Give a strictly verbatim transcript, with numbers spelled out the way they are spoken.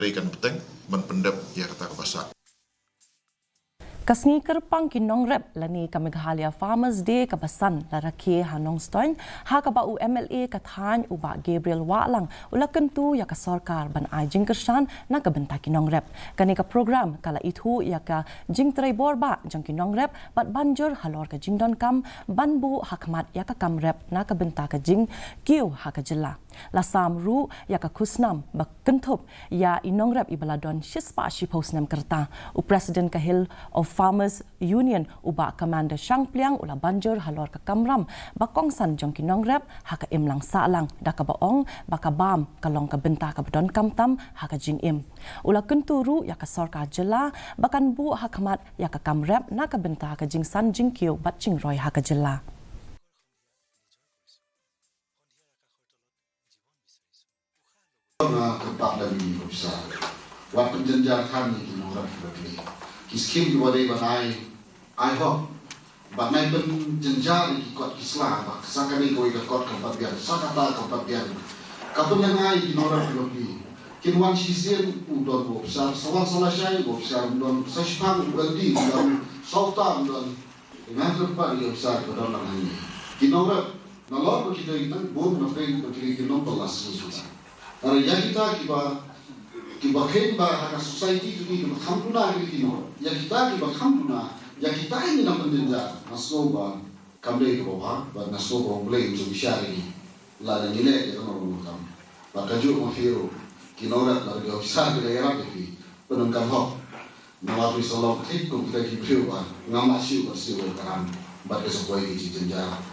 Te kan bteng ban pyndep ïa kata ka ba sah. Ka sngi kyrpang ki nongrep lane ka Meghalaya Farmers Day ka ba san la rakhe ha Nongstoiñ, ha kaba u M L A ka thaiñ u Bah Gabriel Wahlang u la kyntu ïa ka sorkar ban ai jingkyrshan na ka bynta ki nongrep. Kane ka program ka la ithuh ïa ka jingtrei bor bah jong ki nongrep bad ban jur halor ka jingdonkam ban buh ha khmat ïa ka kam rep na ka bynta ka jingkiew ha ka jylla. La sam ruh ïa ka khusnam ba kynthup ïa i nongrep i ba la don shispah shiphew snem ka rta. U President ka Hill of Farmers Union u Bah Commander Shangpliang u la ban jur halor ka kamram ba kongsan jong ki nongrep ha ka imlang sahlang, da kaba ong ba ka bam ka long ka bynta ka ba donkam tam ha ka jingim. U la kyntu ruh ïa ka sorkar jylla ba kan buh ha khmat ïa ka kam rep na ka bynta ka jingsan jingkiew bad jingroi ha ka jylla. Nga kyrpad lem ïa ki officer wat pynjynjar kham ïa ki nongrep kiba kli. Ki skim kiba dei ban ai, ai hok. Bad nai pynjynjar ïa ki kot ki sla, bad sa kane kawei ka kot kam pat biang, sa kata kam pat biang. Ka pynlyngngai ïa ki nongrep kiba kli. Kin wan shisien u don u officer, sa wan sa lashai u officer, u don sa shiphang u L D, u don sa uta, u don. Nga kyrpad ïa ki officer kiba don lang hangne. Ki nongrep, nalor ba ki dei tang bun na pdeng ba ki dei ki nongpynlast news kita. Hynrei ïa kita kiba, kiba kheiñ ba ha ka society jong ngi kiba kham duna ki dei ki nongrep. Ïa kita kiba kham duna, ïa kita ngi nang pynjynjar, nga sngew ba kam dei kaba bha, bad nga sngew ba U Blei un sa bishar ïa ngi. Lada ngi leh ïa kano kano ka kam. Bad kajuh ma phi ruh, ki nongrep lada ki officer ki la ïarap ïa phi, pyndonkam hok. Namar phi sa long thik kum kita ki briew ba ngam lah shuh ban siew ïa ka ram bad ka sa poi ki jingjynjar.